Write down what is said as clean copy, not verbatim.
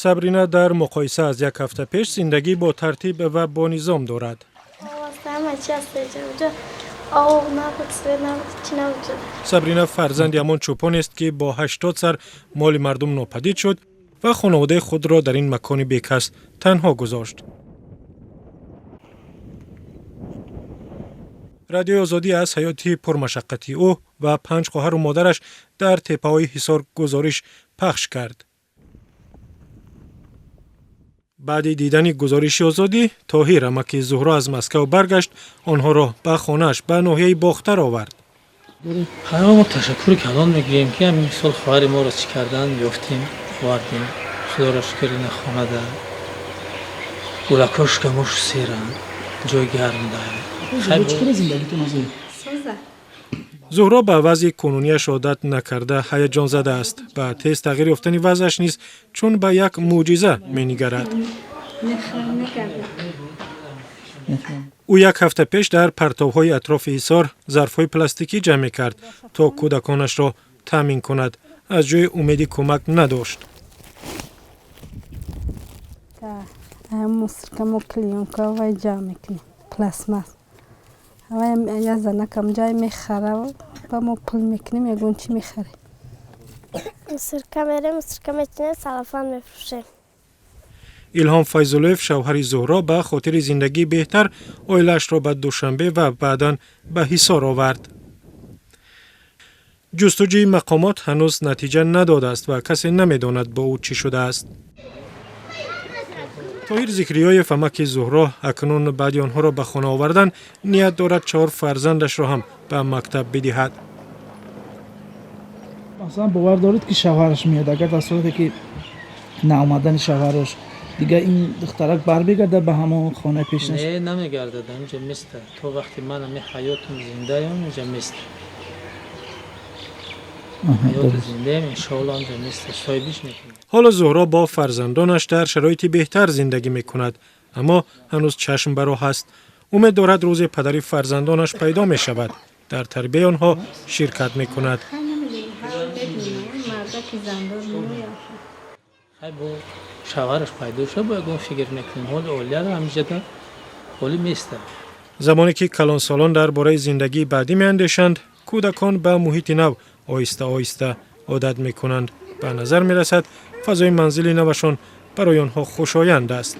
Сабрина дар муқоиса аз як ҳафта пеш зиндагӣ бо тартиб ва бо низом дорад. Ҳама чи аст инҷа? Об набуд, свет набуд, чӣ набуд. Сабрина фарзанди ҳамон чӯпонест, ки бо 80 сар моли мардум нопадид шуд ва хонаводаи худро дар ин макони бекас танҳо гузошт. Радиои Озодӣ аз ҳаёти пурмашаққати ӯ ва панҷ хоҳару модараш дар теппаҳои Ҳисор гузориш пахш кард. Баъди дидани гузориши Озодӣ, Тоҳир, амаки Зуҳро, аз Москав баргашт, онҳоро ба хонааш, ба ноҳияи Бохтар овард. Ҳама мо ташаккури калон мегирем, ки ҳамин мисол хоҳари моро чӣ кардан, ёфтем, овардем. Худоро шукр, ина хонада гулакҳо шикамош серанд, ҷои гарм дар. Зуҳро ба вазъи кунунияш одат накарда, ҳаяҷонзада аст. Ба тез тағйир ёфтани вазъаш низ чун ба як мӯъҷиза менигарад. Ӯ як ҳафта пеш дар партовҳои атрофи Ҳисор зарфҳои пластикӣ ҷамъ мекард, то кӯдаконашро таъмин кунад. Аз ҷои умеди кӯмак надошт. Мусорка мо клеёнка вай ҷамъ мекунем, пластмасс. Як занакам ҷай мехара, ба мо пул мекунем, ягон чӣ мехарем. Мусорка мерем, мусорка мечинем, салафан мефурӯшем. Илҳом Файзуллоев, шавҳари Зуҳро, ба хотири зиндагии беҳтар оилаашро ба Душанбе ва баъдан ба Ҳисор овард. Ҷустуҷӯи мақомот ҳанӯз натиҷа надодааст ва касе намедонад, бо ӯ чӣ шудааст. Тоҳир Зикриёев, амаки Зуҳро, акнун баъди онҳоро ба хона овардан ният дорад чаҳор фарзандашро ҳам ба мактаб бидиҳад. Масалан, бовар доред, ки шавҳараш меояд? Агар дар сурате ки наомадани шавҳараш, дигар ин духтарак бармегардад ба ҳамон хонаи пешинаш? Не, намегардад, ҳаминҷа места. То вақте ман ами ҳаётум зиндаям, инҷа места. Ҳаёту зиндаям, иншоалло, ҳаминҷа места, соҳибиш мекунем. Ҳоло Зуҳро бо фарзандонаш дар шароити беҳтар зиндагӣ мекунад, аммо ҳанӯз чашм ба роҳ аст. Умед дорад, рӯзе падари фарзандонаш пайдо мешавад, дар тарбияи онҳо ширкат мекунад. Мардаки зандор. Хай, бо шавҳараш пайдо шуд, бо ягон фикр мекунем. Ҳоли олияро ҳаминҷада ҳоли места. Замоне ки калонсолон дар бораи зиндагии баъдӣ меандешанд, кӯдакон ба муҳити нав оҳиста оҳиста одат мекунанд. Ба назар мерасад, фазои манзили навашон барои онҳо хушоянд аст.